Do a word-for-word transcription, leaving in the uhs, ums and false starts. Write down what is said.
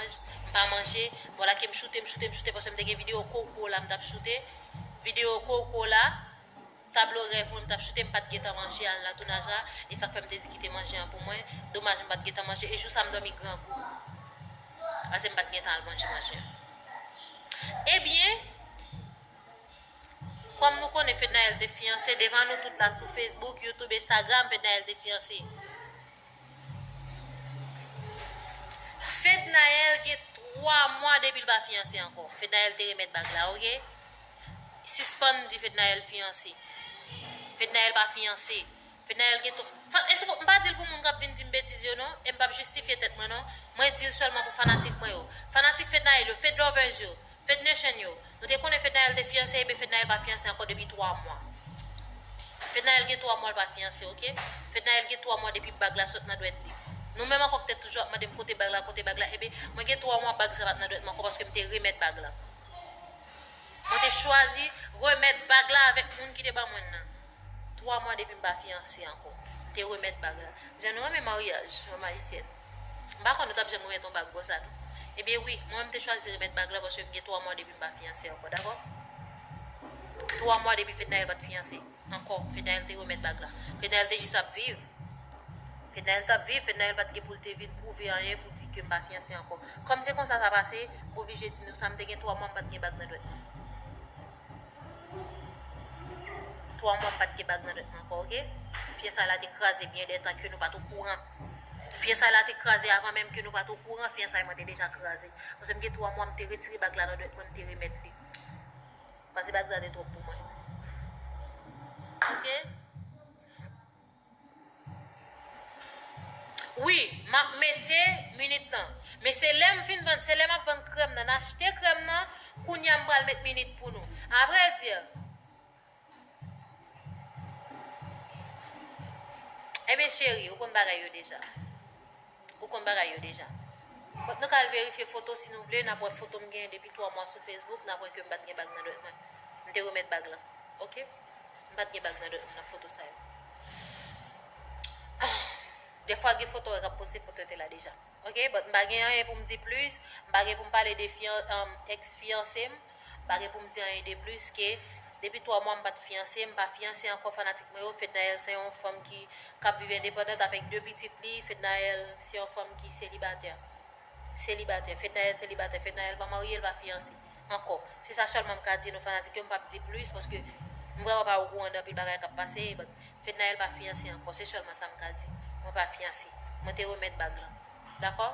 M pa manje, vwala ke m choute, m choute, m choute, paske m te gen videyo Coco la, m t ap choute. Videyo Coco la, tablo rèv mwen, m t ap choute, m pa t gentan manje al nan tounaj la, e sa k fè m te di kite manje an pou mwen. Domaj, m pa t gentan manje, e jou sa m dòmi grangou. Paske m pa t gentan al manje manje an. Ebyen, kòm nou konnen Fednaelle te fiyanse, devan nou tout la sou Facebook, YouTube, Instagram, Fednaelle te fiyanse. Fednaelle gen twa mwa depi l pa fiyanse ankò. Fednaelle te remèt bag la, oke? Sispann di Fednaelle fiyanse. Fednaelle pa fiyanse. Fednaelle gen twa... Fa-, èske m pa di l pou moun k ap vin di m betiz yo non, e m p ap jistifye tèt mwen non. Mwen di l sèlman pou fanatik mwen yo. Fanatik Fednaelle yo, Fed Lovers yo, Fed Nation yo. Nou te konnen Fednaelle te fiyanse, ebyen Fednaelle pa fiyanse ankò depi twa mwa. Fednaelle gen twa mwa l pa fiyanse, oke? Fednaelle gen twa mwa depi bag la sot nan dwèt li. Nou menm ankò k te toujou ap mande m kote bag la, kote bag la, ebyen mwen gen twa mwa bag sa pa t nan dwèt mwen ankò paske m te remèt bag la. Mwen te chwazi remèt bag la avèk moun ki te ban mwen l nan. Twa mwa depi m pa fiyanse ankò. M te remèt bag la. Jan nou renmen maryaj, manm ayisyèn. M pa konn nou t ap janm remèt yon bag konsa tou. Ebyen wi, mwen menm m te chwazi remèt bag la paske m gen twa mwa depi m pa fiyanse ankò, dakò? Twa mwa depi Fednaelle pa t fiyanse ankò. Fednaelle te remèt bag la. Fednaelle te jis ap viv. Fednaelle t ap viv, Fednaelle pa t gen pou l te vin pwouve anyen pou di ke m pa fiyanse ankò. Kòm se konsa sa pase, m oblije di nou sa, m te gen twa mwa m pa t gen bag nan dwèt mwen. Twa mwa m pa t gen bag nan dwèt mwen ankò, oke? Fiyansay la te kraze byen dètan ke nou pa t okouran. Fiyansay la te kraze avan menm ke nou pa t okouran, fiyansay mwen te deja kraze. Paske m gen twa mwa m te retire bag la nan dwèt mwen, m te remèt li. Paske bag la te twòp pou mwen. Oke? Wi, m ap mete minit lan. Men se lè m fin vann, se lè m ap vann krèm nan, n achte krèm nan, kounye a m pral met minit pou nou. Avrèdi, ebyen cheri, ou konn bagay yo deja. Ou konn bagay yo deja. Bon, nou ka al verifye foto si nou vle, n ap wè foto m genyen depi twa mwa sou Facebook, n ap wè ke m pa t gen bag nan dwèt mwen. M te remèt bag lan. Oke? M pa t gen bag nan dwèt mwen nan foto sa yo. Dèfwa gen foto wè k ap poste foto te la deja. Oke? But m pa gen anyen pou m di plis, m pa gen pou m pale de fiyan-, um, ex fiyanse m, m pa gen pou m di anyen de plis ke depi twa mwa m pa t fiyanse, m pa fiyanse ankò fanatik mwen yo. Fednaelle se yon fanm ki, k ap viv endepandant avèk de pitit li. Fednaelle se yon fanm ki selibatè. Selibatè. Fednaelle selibatè. Fednaelle pa marye, l pa fiyanse. Ankò. Se sa sèlman m ka di nou fanatik yo, m p ap di plis, paske m vrèman pa okouran de anpil bagay k ap pase, but Fednaelle pa fiyanse ankò, se sèlman sa m ka di. Mwen pa fiyanse. Mwen te remèt bag lan. Dakò?